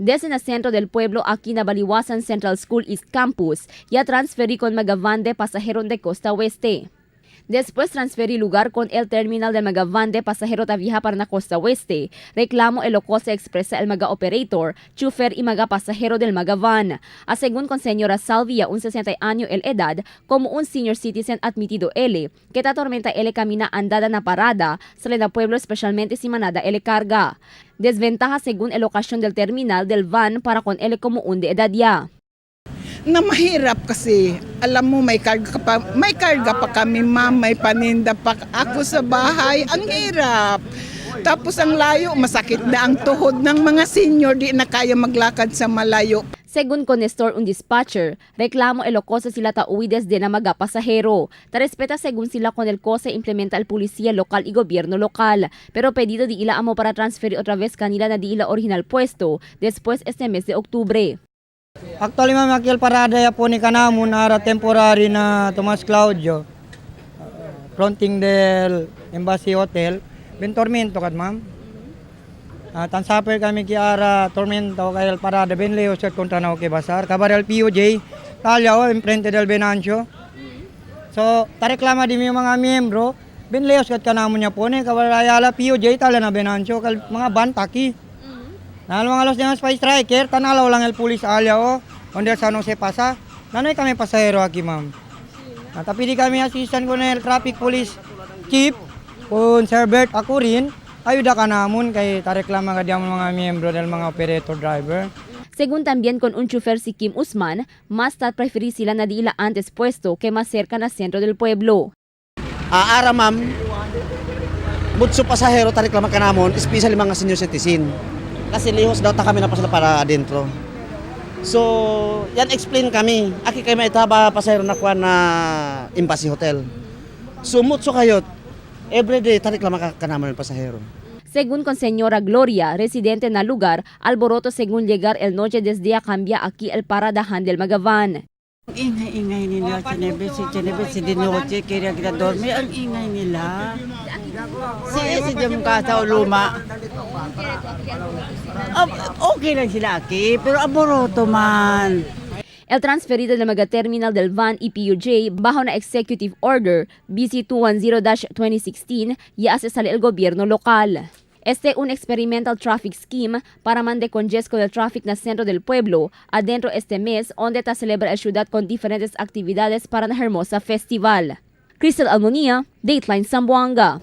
Desde na centro del pueblo aquí na Baliwasan Central School East Campus, ya transferí con mga van de pasajero de Costa Oeste. Después transferí lugar con el terminal del mga van de pasajero ta viaja para na Costa Oeste. Reclamo el lo se expresa el mga operator, chofer y mga pasajero del mga van. A según con señora Salvia, un 60 año el edad, como un senior citizen admitido L, que ta tormenta L camina andada na parada, sale na pueblo especialmente si manada L carga. Desventaja según el ocasión del terminal del van para con L como un de edad ya. Na mahirap kasi alam mo may karga pa kami, ma'am, may paninda pa ako sa bahay. Ang hirap. Tapos ang layo, masakit na ang tuhod ng mga senior, di na kaya maglakad sa malayo. Según con Nestor, un dispatcher, reclamo el cosa sila tauwi desde na mga pasahero. Ta respeta según sila con el cosa implementa el policía local y gobierno local. Pero pedido di ila amo para transferir otra vez kanila na di ila original puesto después este mes de octubre. Actually, ma'am, akil parada ya po ni kanamon ara temporary na Tomas Claudio. Fronting del Embassy Hotel. Ben tormento kad, ma'am. Tansaper kami ki ara tormento kay el parada ben leo sa kontra na okay basar. Kabar el PUJ talya o enfrente del Benancio. So, tareklama di mi yung mga miyembro. Ben leo kat kanamon niya po ni kabar ayala PUJ talya na Benancio kal mga bantaki. Nalo mga los demás pa striker, tanalaw lang el pulis alya o, onde sa no se pasa. Nanoy kami pasahero aki, ma'am. Tapi di kami assistant ko na el traffic police chief, kun Sir Bert ako rin, ayuda ka namon kay tareklama ka diyan mga miyembro del mga operator driver. Según también con un chofer si Kim Usman, más tarde preferí sila na di ila antes puesto que más cerca na centro del pueblo. Ara ma'am, mucho pasahero ta reklama ka namon, especially mga senior citizen. Kasi lihos daw ta kami na pasala para adentro. So, yan explain kami. Aki kay maitaba pasahero na kuha na Embassy Hotel. So, mucho kayo. Everyday ta reklama ka namon ng pasahero. Según con señora Gloria, residente na lugar, alboroto según llegar el noche desde a cambia aquí el paradahan del mga van. Ang ingay-ingay nila, Chinebe, si Dinoche, kaya kita dorme, ang ingay nila. Si Jam Casa o Luma. Ah, okay lang sila, Aki, pero aboroto man. El transferido del mga terminal del van EPUJ bajo na Executive Order BC 210-2016 ya se sale el gobierno local. Este un experimental traffic scheme para mande congesco del traffic na centro del pueblo adentro este mes donde ta celebra el ciudad con diferentes actividades para la hermosa festival. Crystal Almonia, Dateline Zamboanga.